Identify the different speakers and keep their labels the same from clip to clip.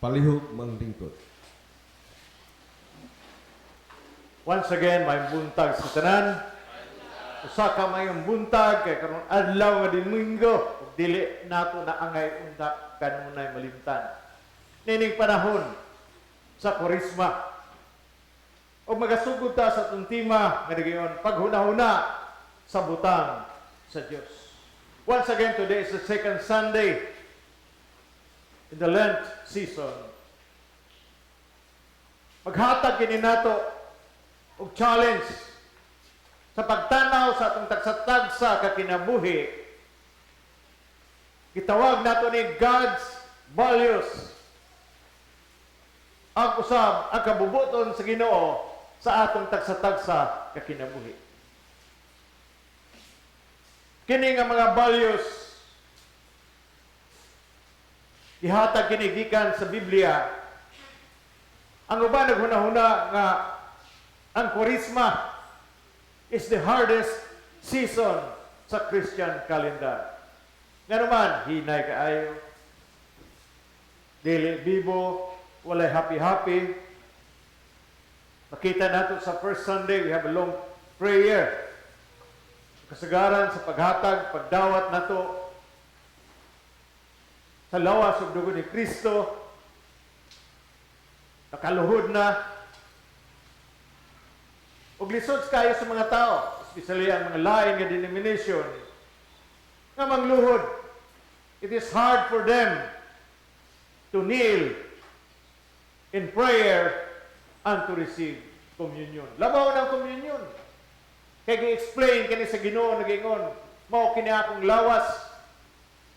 Speaker 1: Palihog manglingkod.
Speaker 2: Once again, may buntag sa tanan. Usa ka mayong buntag kay karon adlaw nga Domingo ug dili nato na angay unta kanunay malimtan. Nining panahon sa Kurisma. Ug magasugod ta sa atong tema nga nagayon paghunahuna sa butang sa Dios. Once again, today is the second Sunday in the Lent season. Maghatag kini nato og challenge sa pagtanaw sa atong tagsa-tagsa ka kinabuhi. Gitawag nato ni God's values. Ang usab ang kabubuton sa Ginoo sa atong tagsa-tagsa ka kinabuhi. Kini nga mga values, gihatag kini gikan sa Biblia. Ang uban naghunahuna nga ang Kurisma is the hardest season sa Christian calendar. Nga naman, hinay kaayo. Dili bibo, walay happy-happy. Makita nato sa first Sunday, we have a long prayer. Kasagaran sa paghatag, pagdawat nato sa lawas ug dugo ni Kristo, nakaluhod na. Ug lisod kayo sa mga tao, especially ang mga lain nga denomination, nga mangluhod. It is hard for them to kneel in prayer and to receive communion. Labaw ng communion. Kay gi-explain kini sa Ginoo, nag-ingon, "Mao kini akong lawas,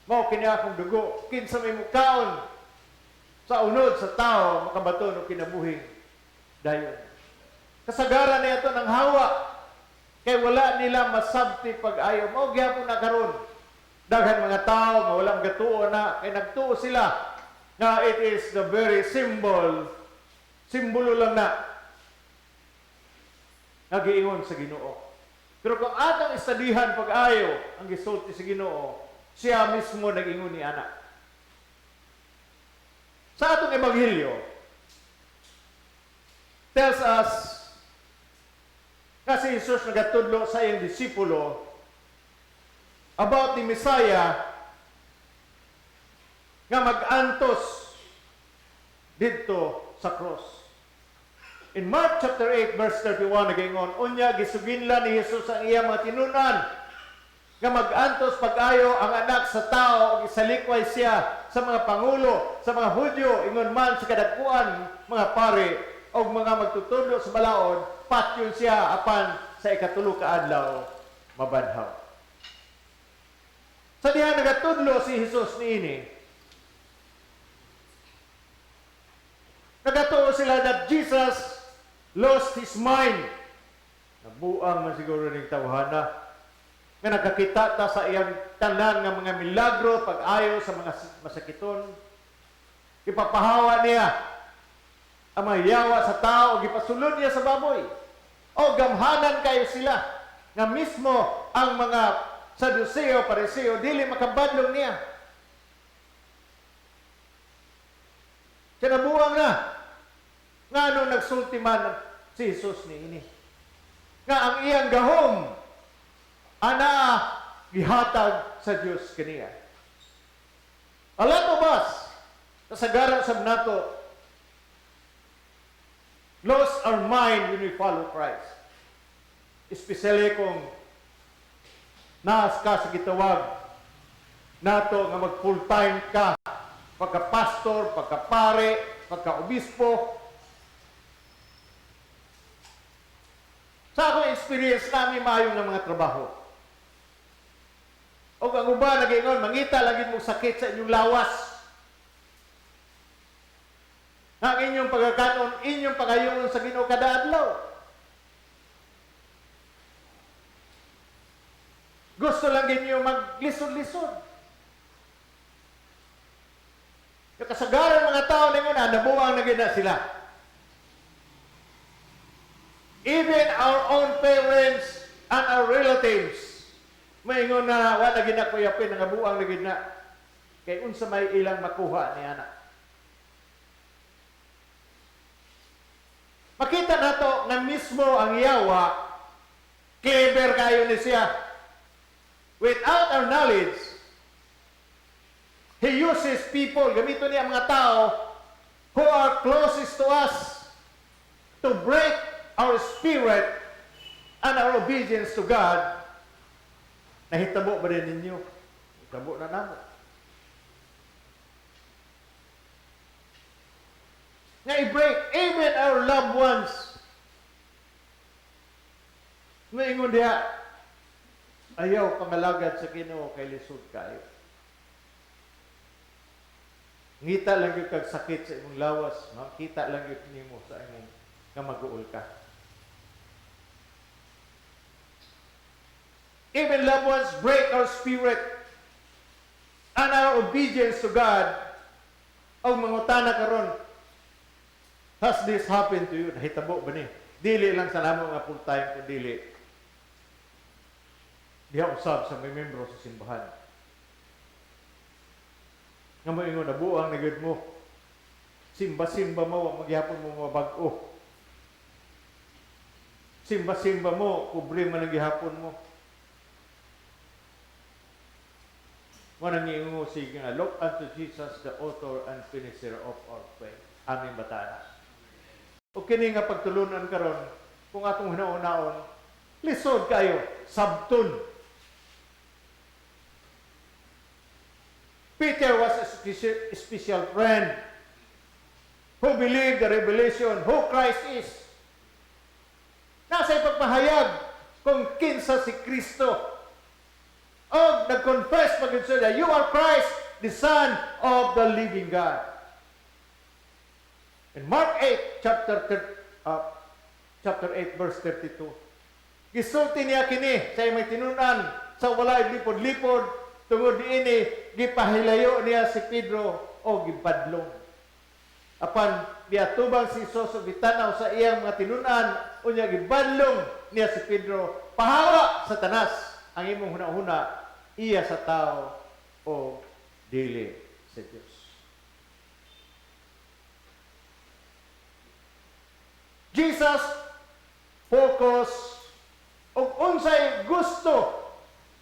Speaker 2: mao kini akong dugo. Kinsa may mukaon sa unod sa tao, makabaton og kinabuhing dayon." Kasagaran niya ito ng hawa. Kay wala nila masabti pag-ayo. Mao gyapon na karon. Daghan mga tao nga walang gatuo na kay nagtuo sila nga it is the very symbol, simbolo lang na nagiingon sa Ginoo. Pero kung atong estadihan pag-ayo ang gisulti sa Ginoo, siya mismo nag-ingon ni ana. Sa atong ebanghelyo, tells us kasi Jesus nagatudlo sa iyang disipulo about the Messiah nga mag-antos didto sa cross. In Mark chapter 8 verse 31 nagaingon, "Unya gisuginlan ni Jesus ang iyang mga tinunan nga mag-antos pag-ayo ang Anak sa Tao ug isalikway siya sa mga pangulo sa mga Hudyo, ingon man sa kadagkuan mga pari og mga magtutudlo sa balaod, patyon siya apan sa ikatulo ka adlaw mabanhaw." Sa diha nagatudlo si Jesus niini, nagatuo sila that Jesus lost his mind. Nabuang man siguro ning tawhana nga nakakita ta sa iyang tanan nga mga milagro, pag-ayo sa mga masakiton. Ipapahawa niya ang mga yawa sa tao, gipasulod niya sa baboy. O gamhanan kayo sila nga mismo ang mga Saduceo, Pariseo, dili makabadlong niya. Kinabuang na. Nga ano nagsulti man si Jesus ni ini. Nga ang iyang gahom ana gihatag sa Dios kaniya. A lot of us, kasagaran sab nato, lost our mind when we follow Christ. Especially kung naas ka sa gitawag nato nga mag full time ka pagka pastor, pagka pare, pagka obispo. Sa akong experience, namin maayo ng mga trabaho. O ang uban nag-ingon, mangita lagi mong sakit sa inyong lawas. Nga ang inyong pagkakanon, inyong pagayon sa Ginoo kada adlaw. Gusto lang ninyo maglisod-lisod. Kasagaran mga tao ningon na nabuang na gina sila. Even our own parents and our relatives, maingon na wala gina kuyapin, nga buang na gina. Kay unsa may ilang makuha ni ana. Makita nato nga mismo ang yawa, clever kayo ni siya. Without our knowledge, he uses people, gamito niya ang mga tao who are closest to us to break our spirit and our obedience to God. Nahitabo ba din ninyo? Nahitabo na namo. Nga i-break even our loved ones. Ngaingon diha, ayaw pangalagad sa Ginoo kay lisod kayo. Ngita lang gyud kag sakit sa imong lawas, makita lang gyud nimo sa imong nga maguol ka. Even loved ones break our spirit and our obedience to God. Og mangutana karon, has this happened to you? Nahitabo ba ni? Dili lang sa namo nga full time kun dili diha usab sa may membro sa simbahan. Nga moingon, nabuang na gyud mo. Simba-simba mo, wa magyapon mo mabag-o. Simba-simba mo, pobre man ang gihapon mo. Mo nang giingon sige nga, look unto Jesus, the author and finisher of our faith. Aming bataan. O kini nga pagtulunan karon, kung atong hinauna-on, lisod kayo, sabton. Peter was a special friend who believed the revelation who Christ is. Nasa ipagpahayag kung kinsa si Kristo. O nag-confess pag siya, you are Christ, the Son of the living God. In Mark 8, chapter 8, verse 32, gisulti niya kini sa may tinunan sa walay lipod-lipod, tungod niini gipahilayo niya si Pedro o gibadlong. Apan miatubang si Jesus og gitanaw sa iyang mga tinunan, unya gibadlong niya si Pedro, pahawa Satanas ang imong hunahuna, iya sa tao o dili sa Dios. Jesus focus og unsay gusto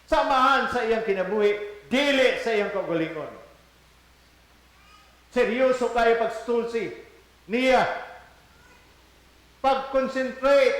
Speaker 2: samahan sa iyang kinabuhi, dili sa iyang kaugalingon. Seryoso kayo pagstulsi niya. Pag-concentrate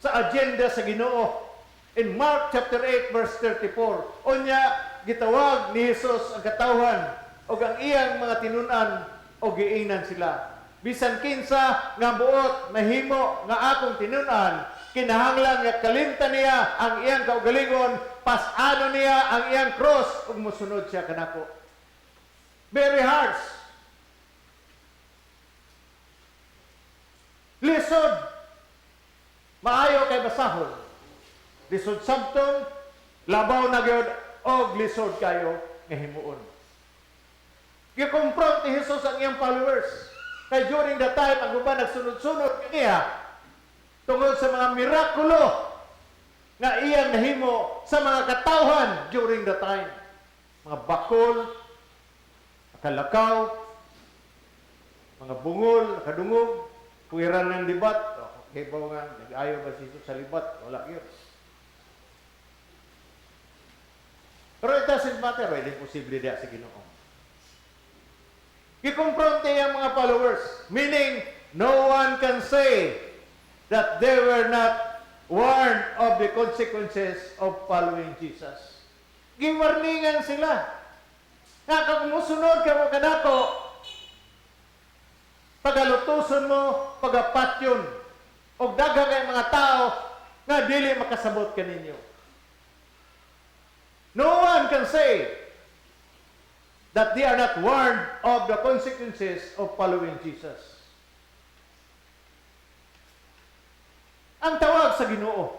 Speaker 2: sa agenda sa Ginoo. In Mark chapter 8 verse 34, unya gitawag ni Jesus ang katawhan og ang iyang mga tinun-an og giingnan sila. Bisan kinsa nga buot mahimo nga akong tinun-an, kinahanglan nga kalimtan niya ang iyang kaugalingon, pas-ano niya ang iyang cross ug mosunod siya kanako. Very harsh. Lisod. Maayo kay basahon. Lisod sabton, labaw na gyud og lisod kayo nga himuon. Gikompront ni Jesus ang iyang followers. Kay during the time ang uban nagsunod-sunod kaniya tungod sa mga mirakulo nga iyang nahimo sa mga katawhan during the time. Mga bakol, kalakaw, mga bungol, nakadungog, kuwiran ng libat. Okay ba nga, nag-ayaw ba si Jesus sa libat? Wala yun. Pero it doesn't matter, well, imposible diya sa Ginoo. Gikompront niya ang mga followers, meaning no one can say that they were not warned of the consequences of following Jesus. Giwarningan sila. Nga kung musunod ka mo kanako, pagalutuson mo, pagapatyon, og daghan kay mga tao nga dili makasabot kaninyo. No one can say that they are not warned of the consequences of following Jesus. Ang tawag sa Ginoo,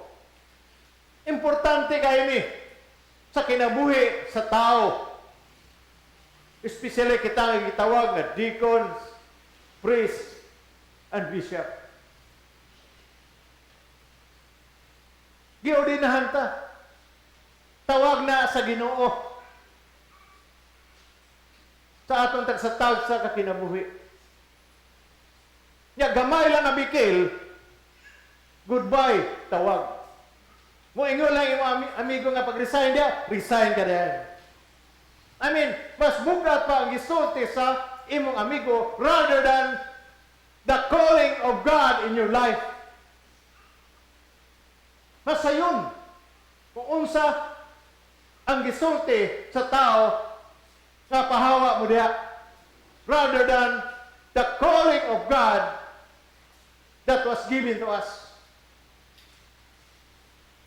Speaker 2: importante kayo ni sa kinabuhi sa tao. Especially kita ang gitawag na deacons, priests, and bishop. Giordinahan ta. Tawag na sa Ginoo sa atong tagsatag sa kakinabuhi. Ya gamay lang na bikil, goodbye, tawag. Mo ingon lang imong amigo nga pag-resign dia, resign ka din. I mean, mas bugat pa ang gisulti sa imong amigo rather than the calling of God in your life. Masayon kung unsa ang gisulti sa tao nga pahawa mo diha rather than the calling of God that was given to us.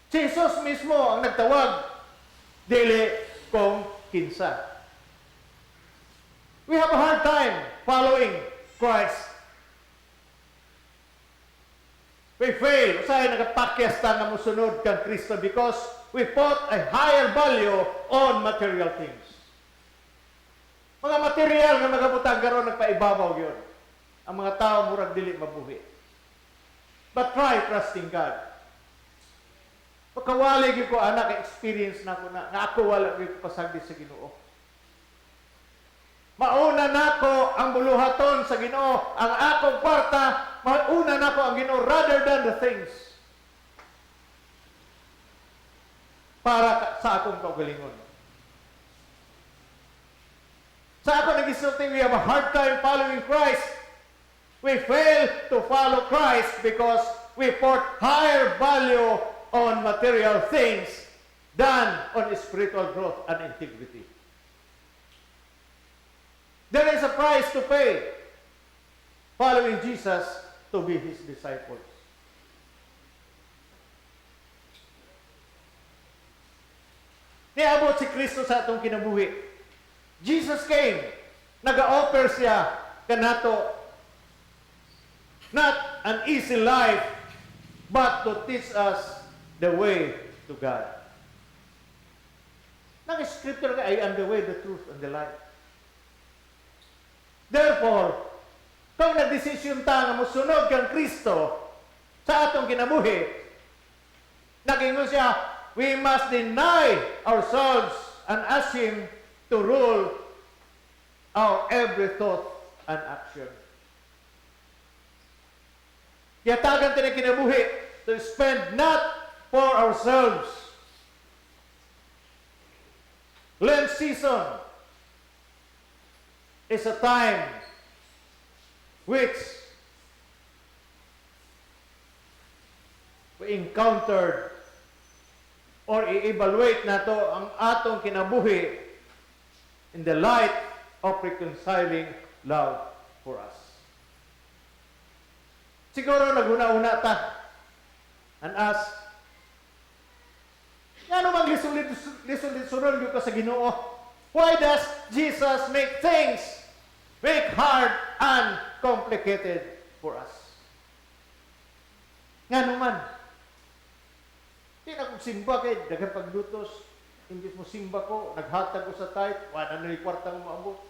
Speaker 2: Si Jesus mismo ang nagtawag, dili kung kinsa. We have a hard time following Christ. We fail. Usahay nagapakyas ta nga mosunod kang Kristo because we put a higher value on material things. Mga material nga magabutang karon, nagpaibabaw yun. Ang mga tao murag dili mabuhi. But try trusting God. Pagkawali gyud ko ana kay experience na ko na nga ako wala gyud ko pasagdi sa Ginoo. Mauna nako ang buluhaton sa Ginoo, ang akong kwarta, mauna nako ang Ginoo rather than the things. Para sa akong kaugalingon. Sa ako nagisulti, we have a hard time following Christ. We fail to follow Christ because we put higher value on material things than on spiritual growth and integrity. There is a price to pay following Jesus to be His disciples. Niabot si Kristo sa atong kinabuhi. Jesus came. Naga-offer siya kanato not an easy life, but to teach us the way to God. Nang scripture ka, "I am the way, the truth, and the life." Therefore, kung nagdesisyon ta nga mosunod kang Kristo sa atong kinabuhi, nagingon siya, we must deny ourselves and ask Him to rule our every thought and action. Gihatagan ta kinabuhi to spend not for ourselves. Lent season is a time which we encountered or i-evaluate nato ang atong kinabuhi in the light of reconciling love for us. Siguro naghuna-huna ta and ask, ngano mang lisod-lisuron gyud ka sa Ginoo? Why does Jesus make things make hard and complicated for us? Ngano man? Di na kong simba kay daghan paglutos. Imbis mo simba ko, naghatag ko sa tithe, wala na kwartang maabot.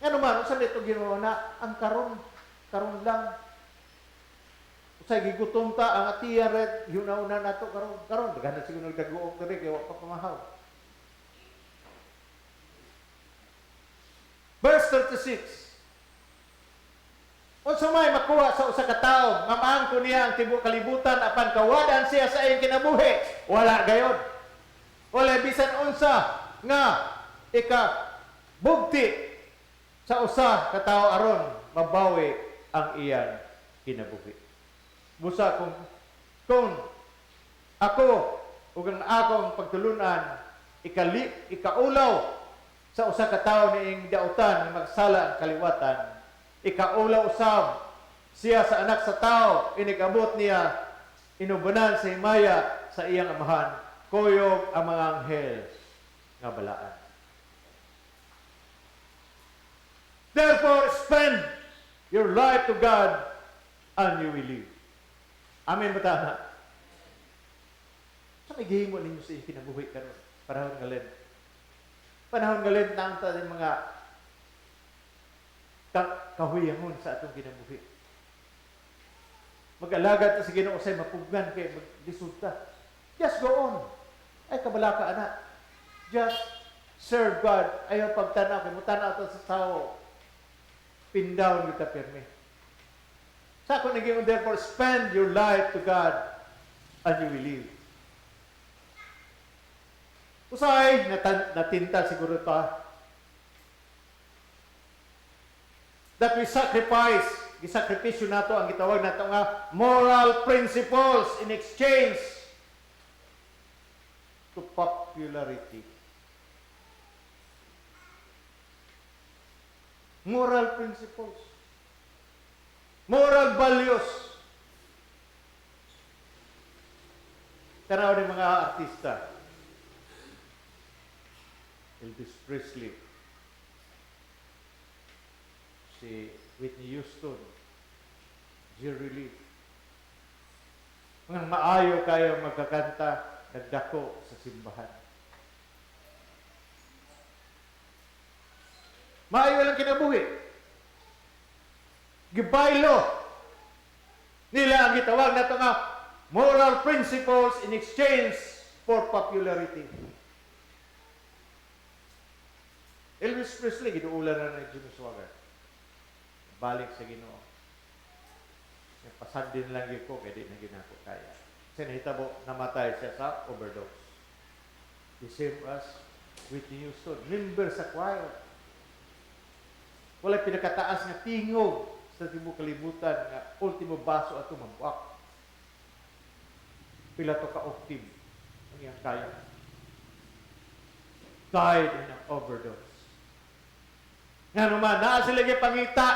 Speaker 2: Ngano man, unsa nito Ginoo na ang karon, karon lang. Usay gigutom ta ang atiya red, yuna-una nato karon. Karon daghan na siguro nagdaguok diri kay wa pa pamahaw. Verse 36. Unsa may makuha sa usa ka tawo nga maangko niya ang tibuok kalibutan apan kawadan siya sa iyang kinabuhi? Wala gayod. Wala bisan unsa nga ika bugti sa usa ka tawo aron mabawi ang iyang kinabuhi. Busa kung ako ug ang akong pagtulunan ikaulaw sa usa ka tawo niing dautan nga magsala ang kaliwatan, ikaulaw usab siya sa Anak sa Tao inig-abot niya inubanan sa himaya sa iyang Amahan kuyog ang mga anghel nga balaan. Therefore, spend your life to God and you will live. Amen ba tama? Sa may gihimo ninyo sa inyong kinabuhi karon, panahon nga Lent. Panahon nga Lent na ang ta mga kahuyangon sa atong kinabuhi. Mag-alagad ta sa Ginoo say mapugnan kay maglisod ta. Just go on. Ay kabalaka ana. Just serve God. Ayaw pagtanaw kay mutanaw ta sa tao. Pindown kita pirmi. Sa ako naging, therefore, spend your life to God and you will live. Usay, natinta siguro ta. That we sacrifice, gisakripisyo nato ang gitawag nato nga moral principles in exchange to popularity. Moral principles. Moral values. Tanaw ng mga artista. Elvis Presley, si Whitney Houston, Jerry Lee. Mga maayo kayo magkakanta, nagdako sa simbahan. Maayo lang kinabuhi. Gibaylo nila ang gitawag nato nga moral principles in exchange for popularity. Elvis Presley, giduulan na ni Jimmy Swaggart. Balik sa Ginoo. Pasag din lang ko, kaya di na ginako kaya. Kasi nahitabo, namatay siya sa overdose. The same as Whitney Houston, member sa choir. Wala pinakataas nga tingog sa tibuok kalibutan nga ultimo baso ato mabuak. Pila to ka octave ang iyang kaya. Died in an overdose. Nga naman, naa sila gipangita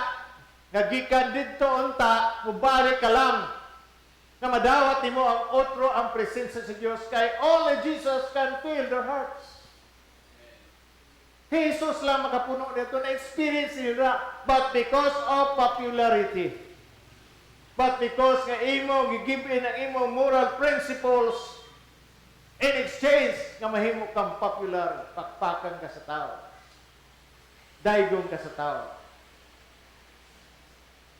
Speaker 2: nga gikan didto unta, mubalik ka lang nga madawat nimo ang otro ang presensya sa Dios kay only Jesus can fill their hearts. Jesus lang makapuno nito na experience nila, but because of popularity, but because nga imo gi-give in ang imo moral principles in exchange nga mahimo kang popular, pakpakan ka sa tao, daygon ka sa tao.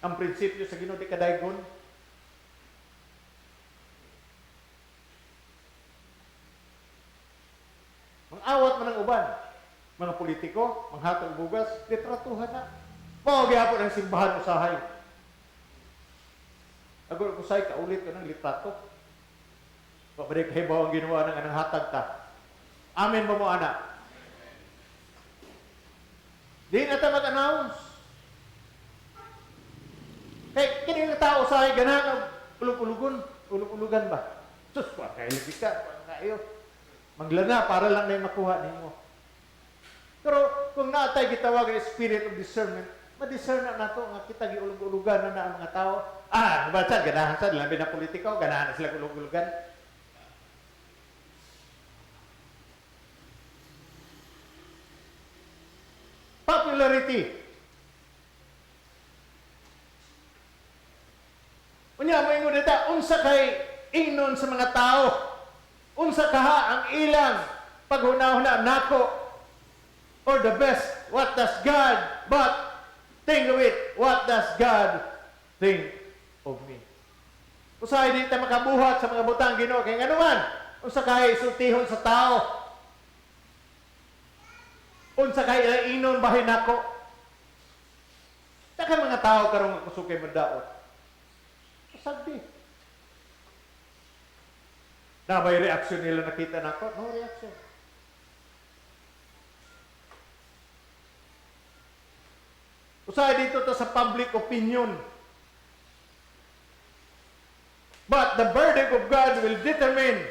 Speaker 2: Ang prinsipyo sa Ginoo di ka daygon. Mang-awat man ang uban, mga politiko, manghatag bugas, litratuhan na. Mao gihapon ang simbahan usahay. Agor usay kaulit ka ng litrato. Wa ba di kahibaw ang ginawa ng anang hatag ta? Amen ba mo, ana? Di na ta mag-announce. Kay kini nga tao usahay ganahan og ulug-ulugon, ulug-ulugan ba? Sus, wa kay lagi ka, wa kayo. Manglana para lang na makuha nimo. Pero kung naatay gitawag ang spirit of discernment, ma-discern na nato nga kita giulog-ulugan na na ang mga tao. Ah, basta ganahan sa labi na politiko, ganahan na sila ulog-ulugan. Popularity. Unya moingon dita, unsa kay ingnon sa mga tao? Unsa kaha ang ilang paghuna-huna nako? Or the best, what does God, but think of it, what does God think of me? Usahay di ta makabuhat sa mga butang Ginoo kay nganuman, unsa kay sultihon sa tao? Unsa kay ilang ingnon bahin nako? Daghan mga tao karon nga kusog kay mandaot. Pasagdi. Na may reaction nila nakita nako? No reaction. Usahay dito to sa public opinion. But the verdict of God will determine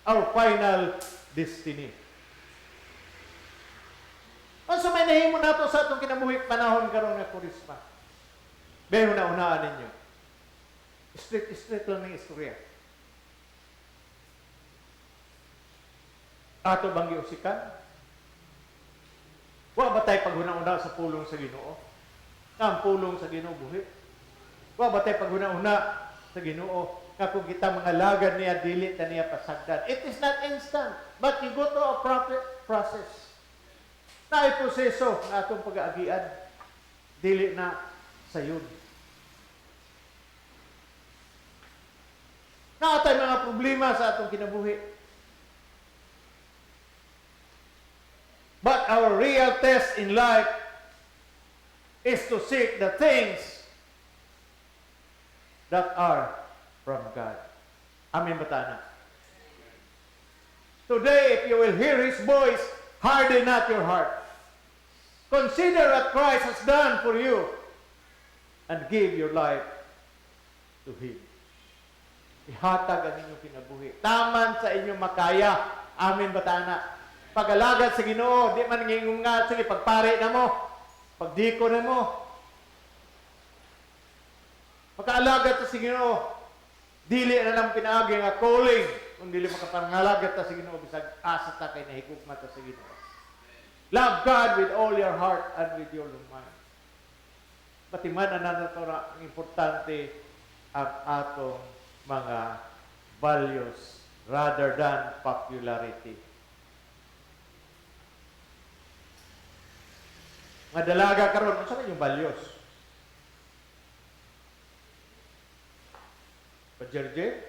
Speaker 2: our final destiny. Unsa may nahimo nato sa atong kinabuhi panahon karon nga Kurisma? Bayo na unaan ninyo. Straight, straight lang ng istorya. Ato bang giusikan? Wa ba tayo paghuna-una sa pulong sa Ginoo? Ang pulong sa Ginoo buhi. Wa ba tayo paghuna-una sa Ginoo nga kung kita mga lagad niya dili ta niya pasagdan? It is not instant, but you go through a proper process. Naay proseso nga atong pag-aagian, dili na sayon. Naa tay mga problema sa atong kinabuhi. But our real test in life is to seek the things that are from God. Amen ba ta na? Today, if you will hear His voice, harden not your heart. Consider what Christ has done for you and give your life to Him. Ihatag ang inyong kinabuhi. Taman sa inyong makaya. Amen ba ta na? Pag-alagad sa Ginoo, di man ngingong nga, sige, pagpare na mo, pagdiko na mo. Pagkaalagad sa Ginoo, dili na lang pinaagi nga calling, kung dili makapangalagad ta sa Ginoo, bisag asa ta kay nahigugma ta sa Ginoo. Love God with all your heart and with your mind. Patiman na nato na ang importante ang atong mga values rather than popularity. Mga dalaga karon, unsa man yung values? Pa-jerje?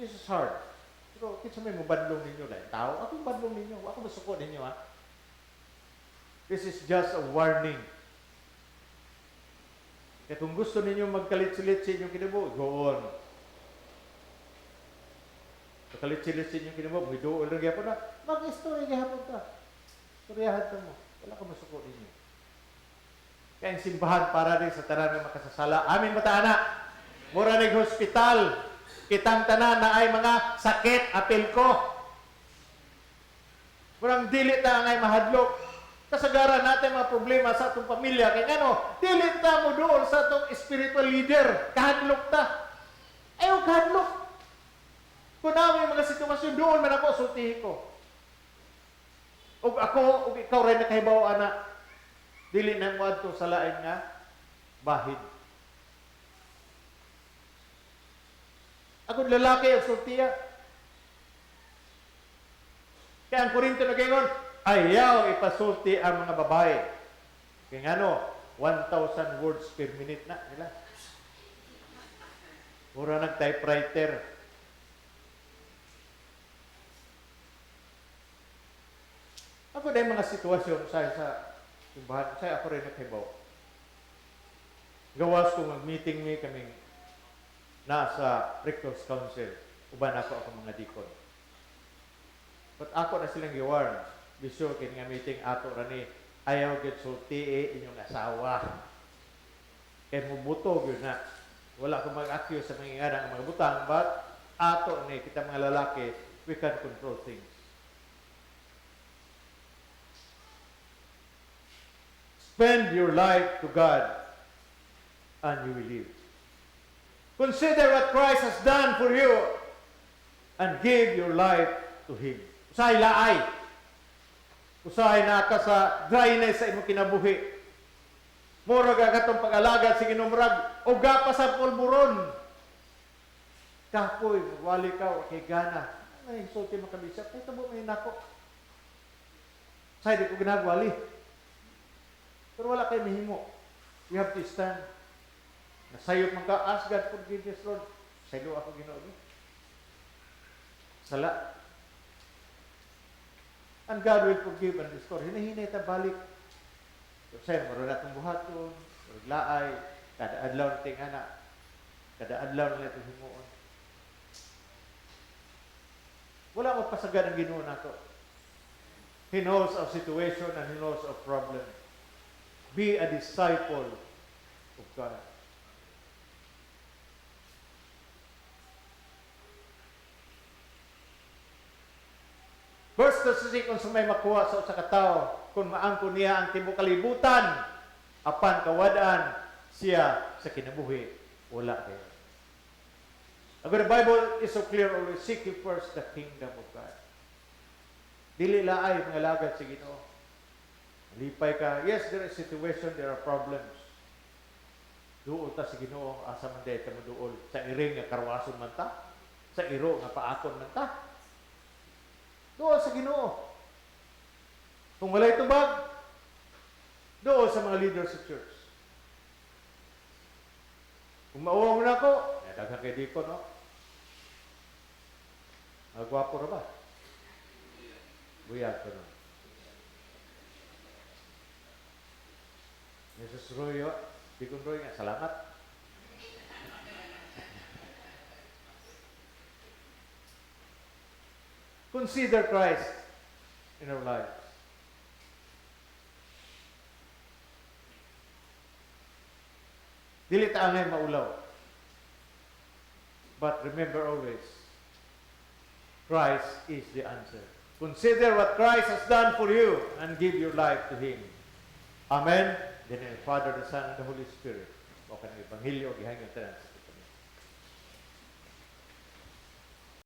Speaker 2: This is hard. Pero kinsa may mobadlong ninyo dahil tao, ako badlong ninyo, ako masuko ninyo ha. This is just a warning. Kaya kung gusto ninyo magkalit-silit sa inyong kinabuhi, go on. Magkalit-silit sa inyong kinabuhi, may duol na gyapon na, mag-istorya gyapon ta. Istoryahan ta mo. Wala ka masuko ninyo. Kaya ang simbahan para rin sa tanan nga makasasala. Amin ba ta, ana? Mura nig hospital. Kitang tanan na ay mga sakit, apil ko. Murang dili ta angay mahadlok. Kasagaran natin mga problema sa atong pamilya. Kaya ngano, dili ta mo doon sa atong spiritual leader. Kahadlok ta. Ayaw kahadlok. Kung namin mga sitwasyon doon man ako, sultihi ko. Og ako, og ikaw rin nakahibaw, ana, dili na mo adto sa lain nga bahid. Ako lalaki ang sultiya. Kaya ang Korinto nagayon, ayaw ipasulti ang mga babae. Kaya ngano, 1,000 words per minute na nila. Mura nag-typewriter. Ako dahil mga sitwasyon sa simbahan, sa ako rin naghibaw. Gawas ko mag-meeting mi kaming nasa Rector's Council, uban ako akong mga deacon. But ako na silang giwarn, be sure kini nga meeting ato rani, ayaw gyud sulti inyong asawa. Kay mubuto gyud na. Wala ko mag-accuse sa mga ingana ang mga butang, but ato ni kita mga lalaki, we can control things. Spend your life to God and you will live. Consider what Christ has done for you and give your life to Him. Usahay laay. Usahay na ka sa dryness sa imong kinabuhi. Murag ang katong pag-alagad sa Ginoo, murag uga pa sa pulburon. Kapoy, wali ka, wa kay gana. Ay, sulti makabisa. Ay, tabo may nako. Say, di ko ginagwali. Pero wala kay mahimo. You have to stand. Nasayop man ka, ask God forgiveness, Lord. Saylo ako Ginoo. Sala. And God will forgive and restore. Hinahinay ta balik. Say, maroon na itong buhaton, maroon laay, kada adlaw na tingana, kada adlaw na itong himuon. Wala magpasagad ang Ginoo nato. He knows our situation and He knows our problem. Be a disciple of God. Verse 36, kung sumay makuha sa usa ka tawo, kung maangko niya ang tibuok kalibutan, apan kawad-an siya sa kinabuhi, wala kayo. Agad, the Bible is so clear always, seek you first the kingdom of God. Dili laay mga lagad sa Ginoo. Lipay ka. Yes, there is situation, there are problems. Duol ta sa Ginoo, asa man dahil ka moduol. Sa iring nga karwason man ta, sa iro nga paakon man ta. Duol sa Ginoo. Kung walay tubag, duol sa mga leaders sa church. Kung mauwaw na ako, daghan kay diko, no? Magwapo ra ba? Buyag ko, no? Mrs. Roy, oh, Deacon Roy nga, salamat. Consider Christ in our lives. Dili ta angay maulaw. But remember always, Christ is the answer. Consider what Christ has done for you and give your life to Him. Amen. In the name of the Father, the Son, and the Holy Spirit. O kanang Ebanghelyo, gihangyo tanan sa